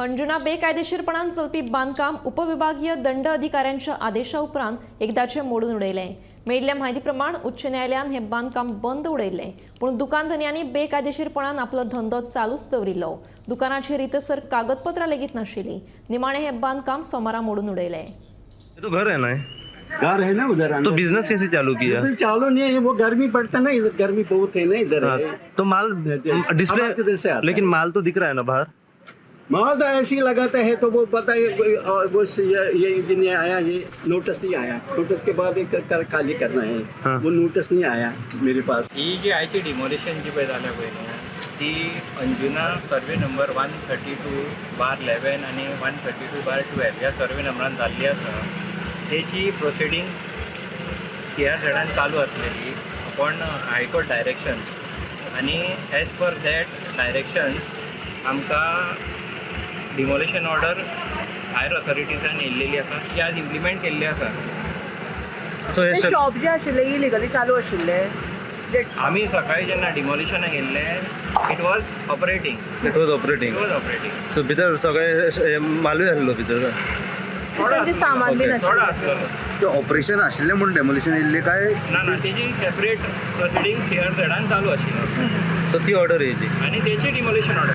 हणजुणा बेकायदेशीरपणान चलपी बांदकाम उपविभागीय दंड अधिकाऱ्यांच्या आदेशा उपरांत एकदाचें मोडून उडयलें. मेळिल्ल्या म्हायती प्रमाण उच्च न्यायालयान हें बांदकाम बंद उडयल्लें, पूण दुकान धनयांनी बेकायदेशीरपणान आपलो धंदो चालूच दवरिल्लो. दुकानाचेर रितसर कागदपत्रां लेगीत नाशिल्लीं. निमाणें हें बांदकाम सोमारा मोडून उडयलें. ये तो घर है ना ये? घर है ना उधर तो अंदर। बिजनेस कैसे चालू किया? बिल्कुल चालू नहीं है, वो गर्मी पड़ता ना इधर, गर्मी बहुत है ना इधर। हाँ, है। तो माल डिस्प्ले हमारे किधर से आता है? लेकिन माल तो दिख रहा है ना बाहर। माल तो ऐसे ही लगाते हैं, तो वो बताइए कोई और वो ये इंजीनियर आया, ये नोटिस नहीं आया। नोटिस के बाद एक खाली करना है। हाँ। वो नोटिस नहीं आया मेरे पास। ही जी आयची डिमोलिशन जी पळय जाल्या पळय न्हू, ती Anjuna survey number 132/11 आनी 132/12 ह्या सर्वे नंबरान जाल्ली आसा. तेची प्रोसिडींग्स सी आर झेडान चालू आसलेली अपॉन हायकोर्ट डायरेक्शन्स आनी एज पर that directions आमकां डिमोलिशन ऑर्डर हायर ऑथॉरिटीजान येयल्लेली आसा, ती आज इम्प्लिमेंट केल्ली आसा. सो हे ते शॉप जे आशिल्ले इलिगली चालू आशिल्ले जे आमी सकाळी जेन्ना डिमोलिशनाक गेल्ले, it was operating. It was operating. It was operating. So भितर सगळे हे मालूय आसलो भितर. तांचे सामान बीन थोडो आशिल्लें. आसलेलो. ते ऑपरेशन आशिल्लें म्हूण डेमोलिशन येयल्लें काय? ना ना, तेजी सेपरेट प्रोसिडींग सी आर झेडान चालू आशिल्ली. सो ती ऑर्डर येयली. आनी तेची डिमोलिशन ऑर्डर.